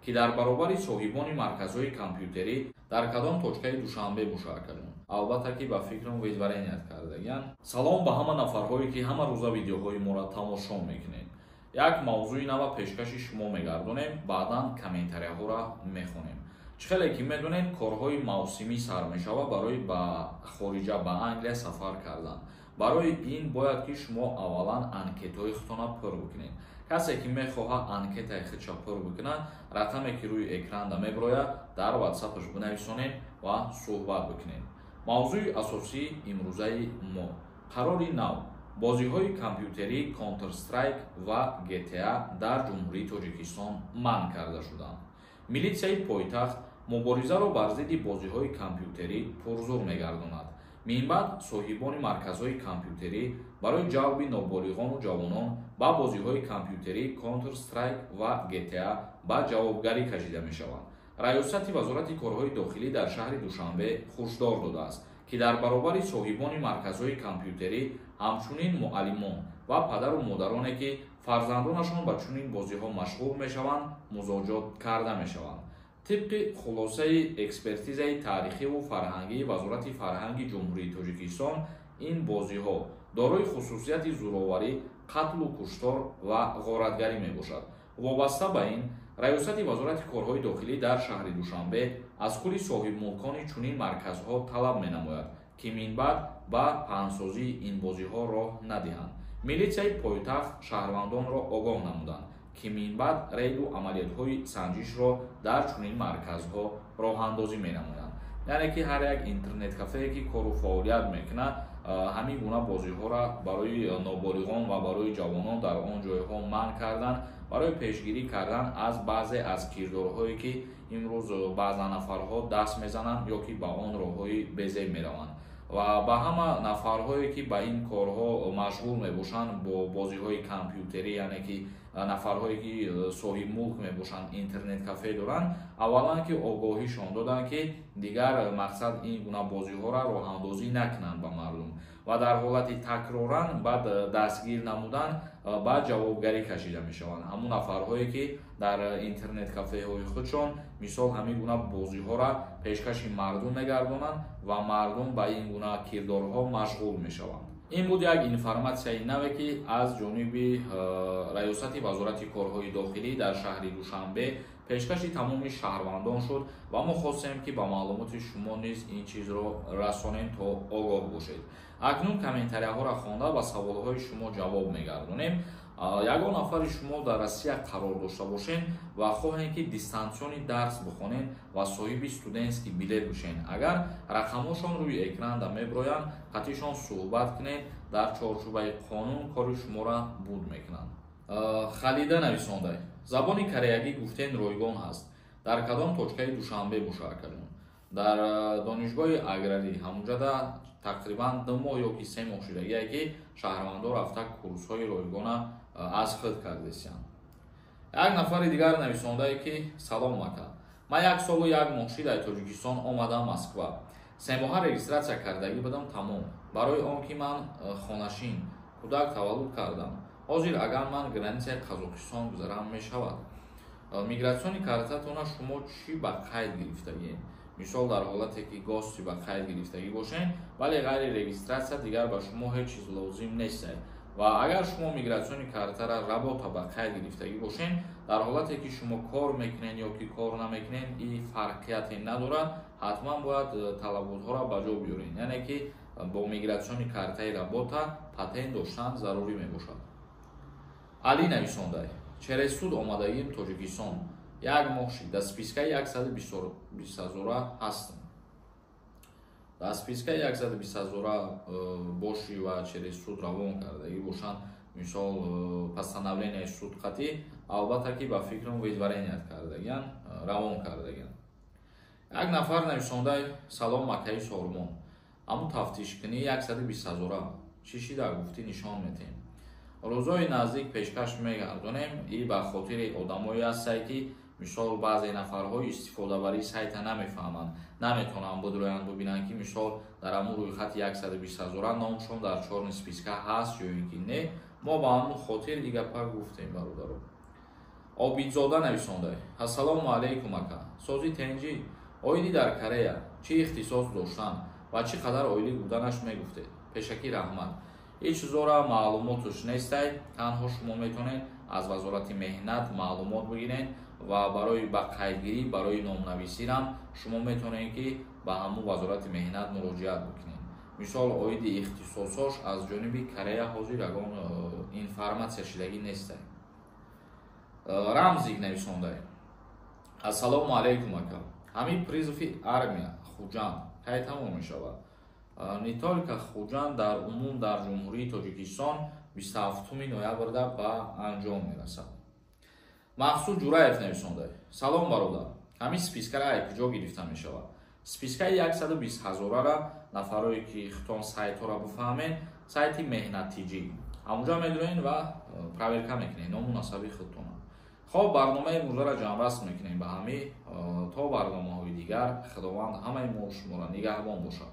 Ки дар баробари соҳибони марказҳои компютерӣ дар кадом точкаи Душанбе боша, акаҷон? Албатта, ки ба фикрам, выдворение кардагиян. Салом ба ҳама нафарҳое, ки ҳама рӯза видеоҳои моро тамошо мекунед. Як мавзӯи нава пешкаши шумо мегардонем, баъдан комментарияҳоро мехонем. Чӣ хеле ки медонед, корҳои мавсимӣ сар мешавад барои ба хориҷа, ба Англия сафар кардан. Барои ин бояд, ки шумо аввалан анкетаҳои худтона пур бикунед. Касе ки мехоҳад анкетаи худша пур бикунад, рақаме ки рӯи экранда мебирояд, дар ватсапаш бинависонед ва суҳбат бикунед. Мавзӯи асосии имрӯзаи мо: қарори нав, бозиҳои компютерӣ Counter Strike ва GTA дар Ҷумҳурии Тоҷикистон манъ карда шуданд. Милитсияи пойтахт муборизаро бар зидди бозиҳои компютерӣ пурзур мегардонад. Минбаъд соҳибони марказҳои компютерӣ барои ҷалби ноболиғону ҷавонон ба бозиҳои компютерӣ Counter Strike ва GTA ба ҷавобгарӣ кашида мешаванд. Раёсати Вазорати корҳои дохилӣ дар шаҳри Душанбе ҳушдор додааст, ки дар баробари соҳибони марказҳои компютерӣ ҳамчунин муаллимон ва падару модароне, ки фарзандонашон ба чунин бозиҳо машғул мешаванд, музоҷот карда мешаванд. Тибқи хулосаи экспертизаи таърихиву фарҳангии Вазорати фарҳанги Ҷумҳурии Тоҷикистон, ин бозиҳо дорои хусусияти зӯроварӣ, қатлу куштор ва ғоратгарӣ мебошад. Вобаста ба ин, Раёсати Вазорати корҳои дохилӣ дар шаҳри Душанбе аз кулли соҳибмулкони чунин марказҳо талаб менамояд, ки минбаъд ба паҳнсозии ин бозиҳо роҳ надиҳанд. Милитсияи пойтахт шаҳрвандонро огоҳ намуданд, ки минбаъд рейду амалиётҳои санҷишро дар чунин марказҳо роҳандозӣ менамоянд. Яъне ки ҳар як интернет-кафее, ки кору фаъолият мекунад, ҳамин гуна бозиҳоро барои ноболиғон ва барои ҷавонон дар он ҷойҳо манъ кардан, барои пешгирӣ кардан аз баъзе аз кирдорҳое, ки имрӯз баъзан нафарҳо даст мезананд ё ки ба он роҳҳои безеб мераванд. Ва ба ҳама нафарҳое, ки ба ин корҳо машғул мебошанд бо бозиҳои компютерӣ, яъне ки нафарҳое, ки соҳибмулк мебошанд, интернет-кафе доранд, аввалан ки огоҳишон доданд, ки дигар мақсад ин гуна бозиҳоро роҳандозӣ накунанд ба мардум ва дар ҳолати такроран баъд дастгир намудан ба ҷавобгарӣ кашида мешаванд ҳамун нафарҳое, ки дар интернет-кафеҳои худшон мисол ҳамин гуна бозиҳоро пешкаши мардум мегардонанд ва мардум ба ин гуна кирдорҳо машғул мешаванд. Ин буд як информатсияи наве, ки аз ҷониби Раёсати Вазорати корҳои дохилӣ дар шаҳри Душанбе пешкаши тамоми шаҳрвандон шуд ва мо хостем, ки ба маълумоти шумо низ ин чизро расонем, то огоҳ бошед. Акнун комментарияҳоро хонда, ба саволҳои шумо ҷавоб мегардонем. Ягон нафари шумо дар Россия қарор дошта бошед ва хоҳем, ки дистанционный дарс бихонед ва соҳиби студентский билет бошед, агар рақамҳошон рӯи экранда мебироянд, қатишон суҳбат кунед, дар чорчӯбаи қонун кори шуморо буд мекунанд. Халида нависонда: «Забони кореягӣ гуфтен ройгон ҳаст, дар кадом точкаи Душанбе боша, акаҷон?» Дар донишгоҳи аграрӣ. Ҳамунҷода тақрибан 2 моҳ ё ки 3 моҳ шудагие, ки шаҳрвандо рафта курсҳои ройгона аз худ кардесиянд. Як нафари дигар нависондае, ки: «Салом, ака, ман як солу як моҳ шид ай Тоҷикистон омадам Москва, 3 моҳа регистрация кардагӣ будам, тамом. Барои он ки ман хонашин, кӯдак таваллуд кардам. Ҳозир агар ман границаи Қазоқистон гузарам, мешавад?» Миграционный картатона шумо чӣ ба қайд гирифтагиед? Мисол, дар ҳолате ки гости ба қайд гирифтагӣ бошед, вале ғайри регистрация дигар ба шумо ҳеҷ чиз лозим нест. Ва агар шумо миграционный картара работа ба қайд гирифтагӣ бошед, дар ҳолате ки шумо кор мекунед ё ки кор намекунед, и фарқияте надорад, ҳатман бояд талаботҳоро ба ҷо биёред. Яъне ки бо миграционный картаи работа патент доштан зарурӣ мебошад. Али нависонда: «Через суд омадагим Тоҷикистон, як моҳ шид, дар спискаи 120 ҳазора ҳастам». Дар спискаи 120 ҳазора бошӣ ва через суд равон кардагӣ бошанд, мисол, постановлениеи суд қатъӣ, албатта ки ба фикрам, выдворение кардагиян, равон кардагиян. Як нафар нависонда: «Салом, акаи Сормон, ҳамун тафтишкунӣ 120 ҳазора чӣ шида? Гуфтӣ, нишон метем, рӯзҳои наздик пешкаш мегардонем». И ба хотири одамое ҳастае, ки мисол баъзе нафарҳо истифодабарии сайта намефаҳманд, наметавонанд бидроянд, бибинанд, ки мисол дар ҳамун рӯйхати 120 ҳазора номшон дар чёрный списка ҳаст ё ин ки не. Мо ба ҳамун хотир и гапа гуфтем, бародаро. Обидзода нависонда: «Ассалому алайкум, ака, сози, тенҷӣ? Оиди дар Корея чӣ ихтисос доштан ва чӣ қадар ойлик буданаш мегуфтед? Пешакӣ раҳмат». Ҳеҷ чизора маълумотш нестай, танҳо шумо метавонед аз Вазорати меҳнат маълумот бигиред ва барои ба қайдгирӣ, барои номнависирам шумо метавонед, ки ба ҳамун Вазорати меҳнат муроҷиат бикунед. Мисол, оиди ихтисосош аз ҷониби Корея ҳозир ягон информатсия шидагӣ нестай. Рамзик нависондай: «Ассалому алайкум, ака, ҳамин призыв и армия Хуҷанд кай тамом мешавад?» Не только Хуҷанд, дар умум дар Ҷумҳурии Тоҷикистон 27 ноябрда ба анҷом мерасад. Мақсуд Ҷураев нависонда: «Салом, бародар, ҳамин списка ра ай куҷо гирифта мешавад?» Списка и 120 ҳазорара, нафарое ки хитон сайтҳоро бифаҳмед, сайти Меҳнаттиҷӣ, ҳамунҷо медурен ва проверка мекунед ному насаби худтона. Хоб, барномаи имрӯзаро ҷамъбаст мекунем ба ҳамин. То барномаҳои дигар Худованд ҳамаи мо шуморо нигаҳбон бошад.